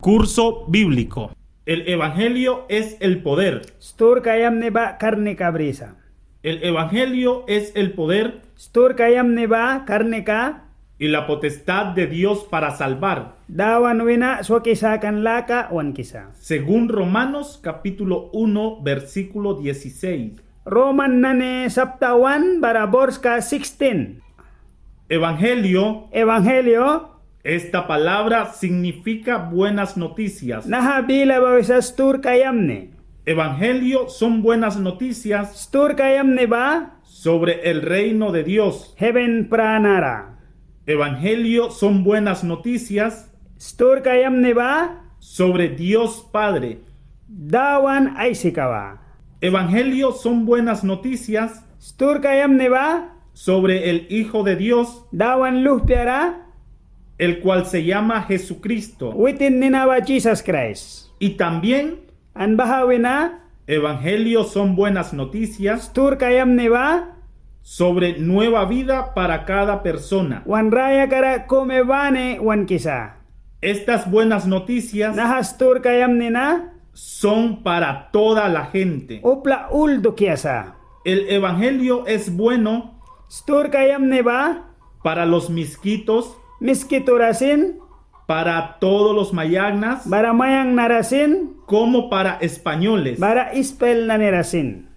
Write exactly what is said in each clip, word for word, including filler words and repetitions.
Curso bíblico. El evangelio es el poder. Sturka yamni ba karnika brisa. El evangelio es el poder. Sturka yamni ba karnika. Y la potestad de Dios para salvar. Dawan wina swaki sakan laka wankisa. Según Romanos capítulo uno, versículo dieciséis. Roman nani sapta wan bara borska sixteen. Evangelio. Evangelio. Esta palabra significa buenas noticias. Naha bila ba wisa sturka yamni. Evangelio son buenas noticias. Sturka yamni ba. Sobre el reino de Dios. Heven pranara. Evangelio son buenas noticias. Sturka yamni ba. Sobre Dios Padre. Dawan Aisika ba. Evangelio son buenas noticias. Sturka yamni ba. Sobre el Hijo de Dios. Dawan Luhpia ra. El cual se llama Jesucristo. Witin nina ba Jisas Kraist. Y también. An baha wina. Evangelio son buenas noticias. Sturka yamni ba. Sobre nueva vida para cada persona. Wan rayaka ra kumi bani wankisa. Estas buenas noticias. Naha sturka yamni na. Son para toda la gente. Upla ul dukia sa. El evangelio es bueno. Sturka yamni ba. Para los miskitos. Miskitu ra sin. Para todos los mayagnas. Bara mayangna ra sin. Como para españoles. Bara Ispail nani ra sin.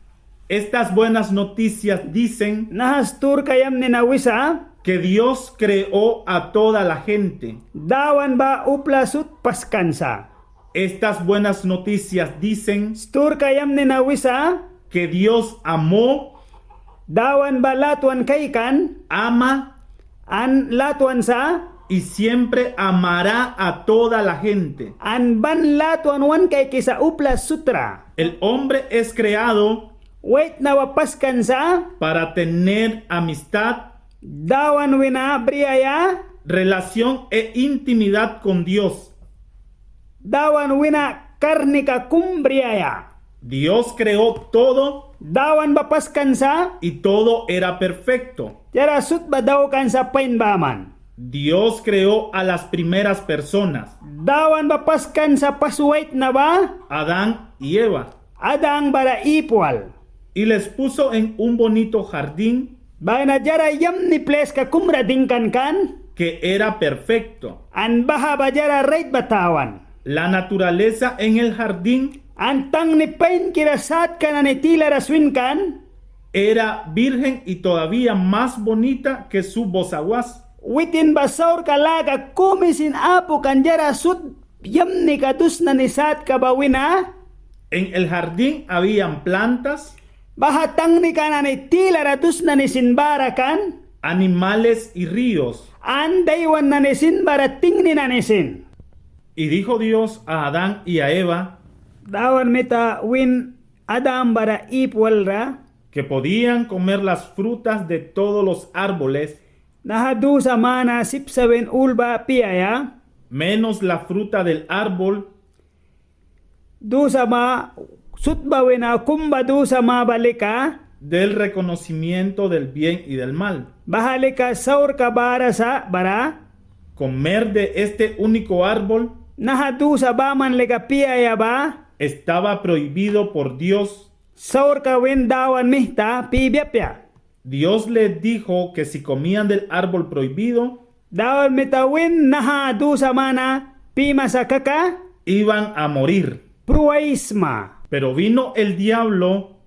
Estas buenas noticias dicen. Naha sturka yamni na wisa. Que Dios creó a toda la gente. Dawan ba upla sut paskan sa. Estas buenas noticias dicen. Sturka yamni na wisa. Que Dios amó. Dawan ba latwan kaikan. Ama. An latwan sa. Y siempre amará a toda la gente. An ban latwan wan kaikisa upla sut ra. El hombre es creado. Waitna ba paskan sa. Para tener amistad. Dawan wina briaia. Relación e intimidad con Dios. Dawan wina karnika kum briaia. Dios creó todo. Dawan ba paskan sa. Y todo era perfecto. Diara sut ba daukan sa pain baman. Dios creó a las primeras personas. Dawan ba paskan sa pas waitna ba. Adán y Eva. Adan bara Ip wal. Y les puso en un bonito jardín. Baha na diara yamni pliska kum ra dingkan kan. Que era perfecto. An baha ba diara rait ba tawan. La naturaleza en el jardín. An tangni painkira satka nani tilara swin kan. Era virgen y todavía más bonita que su bozaguas. Witin ba saurka laka kumi sin apu kan diara sut yamnika dus nani satka ba wina. En el jardín habían plantas. Baha tangnika nani tilara dus nani sin bara kan. Animales y ríos. An daiwan nani sin bara tingni nani sin. Y dijo Dios a Adán y a Eva. Dawan mita win Adam bara Ip wal ra. Que podían comer las frutas de todos los árboles. Naha dusa mana sip sa win ul ba piaia. Menos la fruta del árbol. Dusa ma sut ba wina kum ba dusa ma ba lika. Del reconocimiento del bien y del mal. Baha lika saurka bara sa bara. Comer de este único árbol. Naha dusa baman lika piaia ba. Estaba prohibido por Dios. Saurka win Dawan mita pibia apia. Dios les dijo que si comían del árbol prohibido, Dawan mita win naha dusa mana pima sa kaka, iban a morir. Pruaisma. Pero vino el diablo,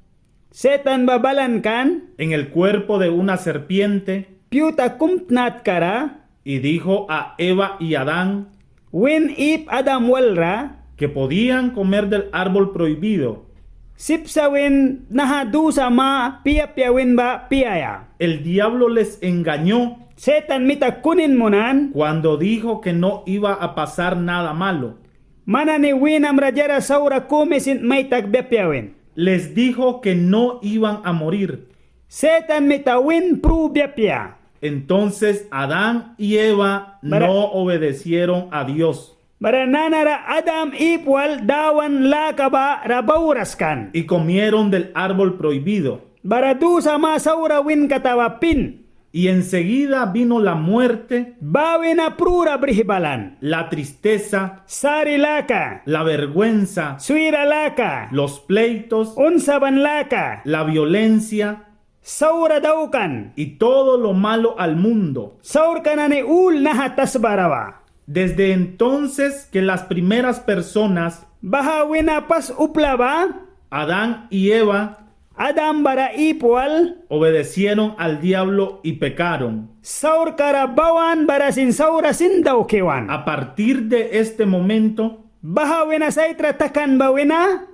Setan ba balan kan, en el cuerpo de una serpiente, piuta kum tnatkara, y dijo a Eva y Adán, win Ip Adam wal ra, que podían comer del árbol prohibido. Sip sa win naha dusa ma pi apia win ba piaia. El diablo les engañó. Setan mita kunin munan. Cuando dijo que no iba a pasar nada malo. Man nani winam ra diara saura kumi sin mai takbia apia win. Les dijo que no iban a morir. Setan mita win prubia apia. Entonces Adán y Eva no obedecieron a Dios. Bara nanara Adam Ip wal Dawan laka ba ra bauras kan. Y comieron del árbol prohibido. Bara dusa ma saura win kata ba pin. Y enseguida vino la muerte, baha wina prura brih balan. La tristeza, sari laka. La vergüenza, swira laka. Los pleitos, unsaban laka. La violencia, saura daukan. Y todo lo malo al mundo. Saurka nani ul naha tasbara ba. Desde entonces que las primeras personas, baha wina pas upla ba, Adán y Eva, Adam bara Ip wal, obedecieron al diablo y pecaron. Saurkara bawan bara sin saura sin dauki wan. A partir de este momento, baha wina saitra takan ba wina,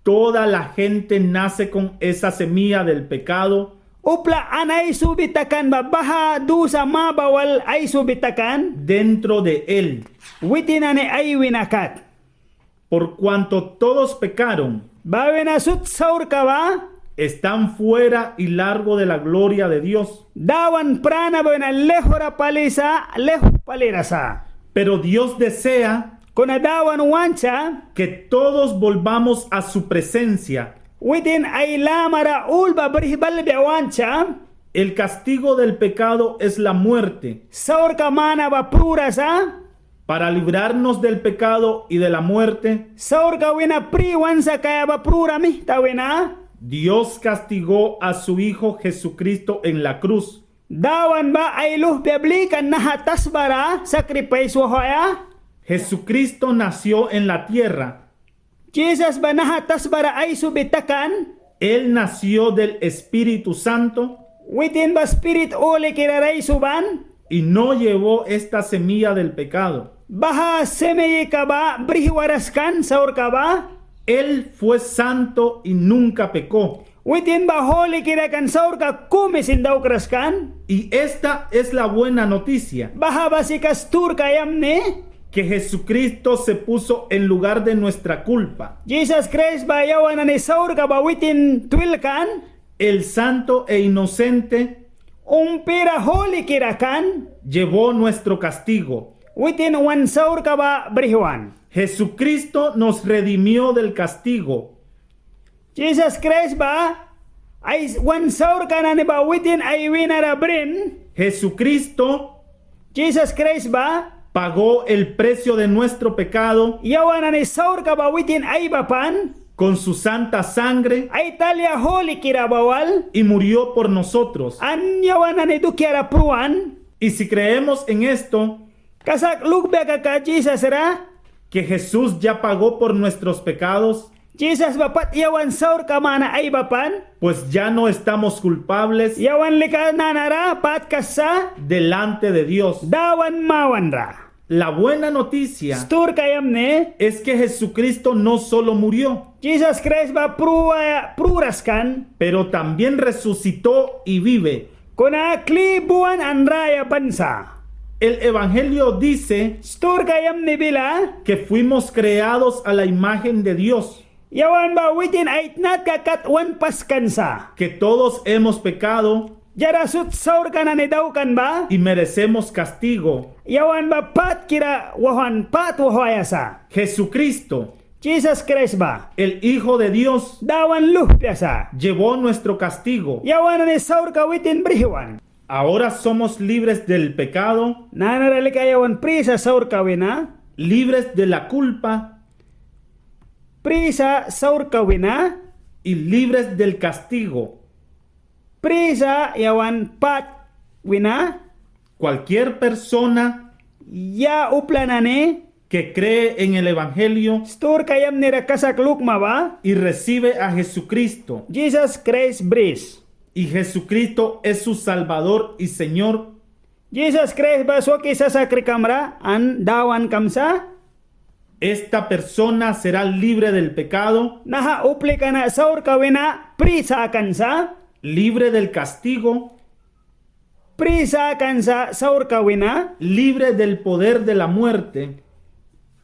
toda la gente nace con esa semilla del pecado, upla an aisubi takan ba baha dusa ma ba wal aisubi takan, dentro de él, witin nani ai wina kat. Por cuanto todos pecaron, baha wina sut saurka ba, están fuera y largo de la gloria de Dios. Dawan prana ba wina laihura pali sa, laih palira sa. Pero Dios desea, kuna Dawan want sa, que todos volvamos a su presencia. Witin ai lamara ul ba brih balbia want sa. El castigo del pecado es la muerte. Saurka mana ba prura sa. Para librarnos del pecado y de la muerte, saurka wina pri wan sa kaia ba prura mihta wina, Dios castigó a su Hijo Jesucristo en la cruz. Dawan ba ai luhpia blikan naha tasbara sakripais wahwaia. Jesucristo nació en la tierra. Jisas ba naha tasbara aisubi takan. Él nació del Espíritu Santo. Witin ba Spirit Hulikira ra aisuban. Y no llevó esta semilla del pecado. Baha semillika ba brih waras kan, saurka ba. Él fue santo y nunca pecó. Witin ba hulikira kan, saurka kumi sin daukras kan. Y esta es la buena noticia. Baha ba sika sturka yamni. Que Jesucristo se puso en lugar de nuestra culpa. Jisas Kraist ba yawan nani saurka ba witin twilkan. El santo e inocente, umpira hulikira kan, llevó nuestro castigo. Witin wan saurka ba brihwan. Jesucristo nos redimió del castigo. Jisas Kraist ba ai wan saurka nani ba witin ai wîna ra brin. Jesucristo, Jisas Kraist ba, pagó el precio de nuestro pecado, yawan nani saurka ba witin aibapan, con su santa sangre, ai talia hulikira ba wal, y murió por nosotros, an yawan nani dukiara pruan. Y si creemos en esto, kasak lukbia kaka Jisas ra, que Jesús ya pagó por nuestros pecados, Jisas ba pat yawan saurka mana aibapan, pues ya no estamos culpables, yawan lika nanara patkas sa, delante de Dios, Dawan mawanra. La buena noticia, sturka yamni, es que Jesucristo no solo murió, Jisas Kraist ba prua, pruras kan, pero también resucitó y vive. Kuna kli buan an raya ban sa. El evangelio dice, sturka yamni bila, que fuimos creados a la imagen de Dios, yawan ba witin ai tnatka kat wan paskan sa. Que todos hemos pecado, diara sut saurka nani daukan ba, y merecemos castigo, yawan ba patkira wahwan pat wahwaia sa. Jesucristo, Jisas Kraist ba, el Hijo de Dios, Dawan luhpia sa, llevó nuestro castigo, yawan nani saurka witin brihwan. Ahora somos libres del pecado, nanara lika yawan pri sa saurka wina, libres de la culpa, pri sa saurka wina, y libres del castigo, pri sa yawan pat wina. Cualquier persona, ya upla nani, que cree en el evangelio, sturka yamni ra kasak lukma ba, y recibe a Jesucristo, Jisas Kraist bris, y Jesucristo es su Salvador y Señor, Jisas Kraist ba swaki sasakrikam ra an Dawankam sa. Esta persona será libre del pecado, naha uplika na saurka wina pri sakan sa. Libre del castigo, pri sakan sa saurka wina. Libre del poder de la muerte,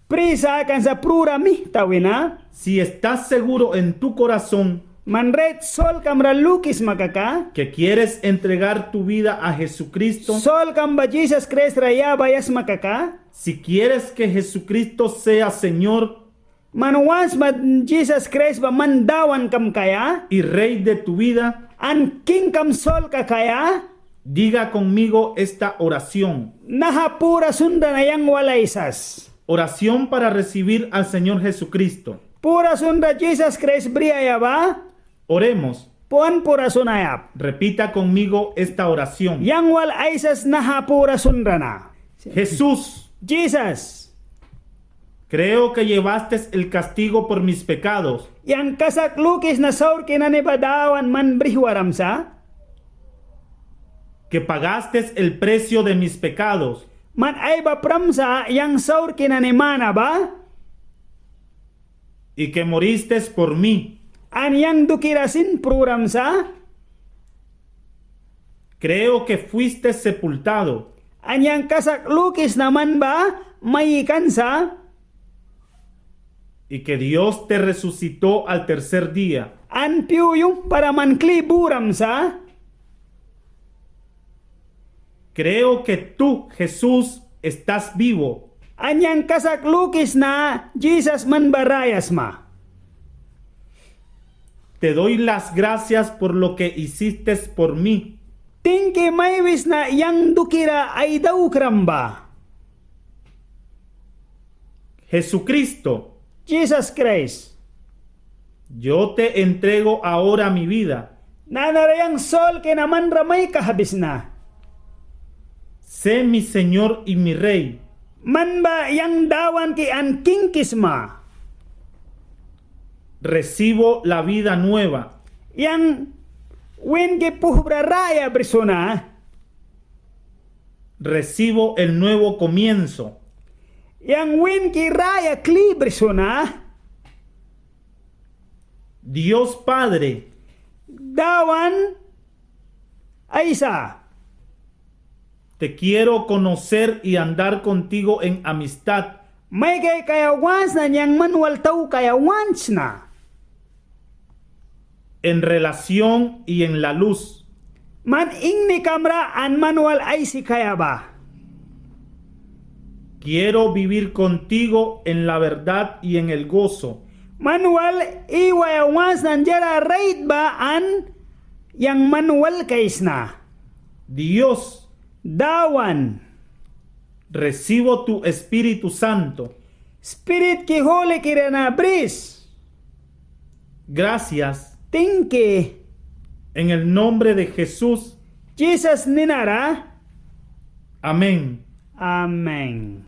pri sakan sa prura mihta wina. Si estás seguro en tu corazón, man rait solkam ra lukisma kaka, que quieres entregar tu vida a Jesucristo, solkam ba Jisas Kraist ra yabaia sma kaka, si quieres que Jesucristo sea Señor, man want sma Jisas Kraist ba man Dawankam kaia, y Rey de tu vida, an kingkam solka kaia, Diga conmigo esta oración. Naha pura sunra na yang wal aisas. Oración para recibir al Señor Jesucristo. Pura sunra Jisas Kraist briaia ba. Oremos. Puan pura sunaia. Repita conmigo esta oración. Yang wal aisas naha pura sunra na. Jesús. Jisas. Creo que llevaste el castigo por mis pecados. Yang kasak lukisna saurki nani ba Dawan man brih waram sa. Que pagaste el precio de mis pecados. Man aibapram sa yang saurki nani mana ba. Y que moriste por mí. An yang dukira sin pruram sa. Creo que fuiste sepultado. An yang kasak lukisna man ba maikan sa. Y que Dios te resucitó al tercer día. An pyu yumhpa ra man kli buram sa. Creo que tú, Jesús, estás vivo. An yang kasak lukisna Jisas man ba raya sma. Te doy las gracias por lo que hiciste por mí. Tingki mai wisna yang dukira ai daukram ba. Jesucristo. Jisas Kraist. Yo te entrego ahora mi vida. Nanara yang solki na man ra mai kahbisna. Sé mi Señor y mi Rey. Man ba yang Dawanki an Kingki sma. Recibo la vida nueva. Yang winki puhbra raya brisuna. Recibo el nuevo comienzo. Yang winki raya kli brisuna. Dios Padre. Dawan Aisa. Te quiero conocer y andar contigo en amistad. Mai kaikaia want sna an yang man wal taukaia want sna. En relación y en la luz. Man ingnikam ra an man wal aisi kaia ba. Quiero vivir contigo en la verdad y en el gozo. Man wal iwaia want sna an diara rait ba an yang man wal kaisna. Dios. Dawan. Recibo tu Espíritu Santo. Spiritki hulikira na bris. Gracias. Tingki. En el nombre de Jesús. Jisas nina ra. Amén. Amén.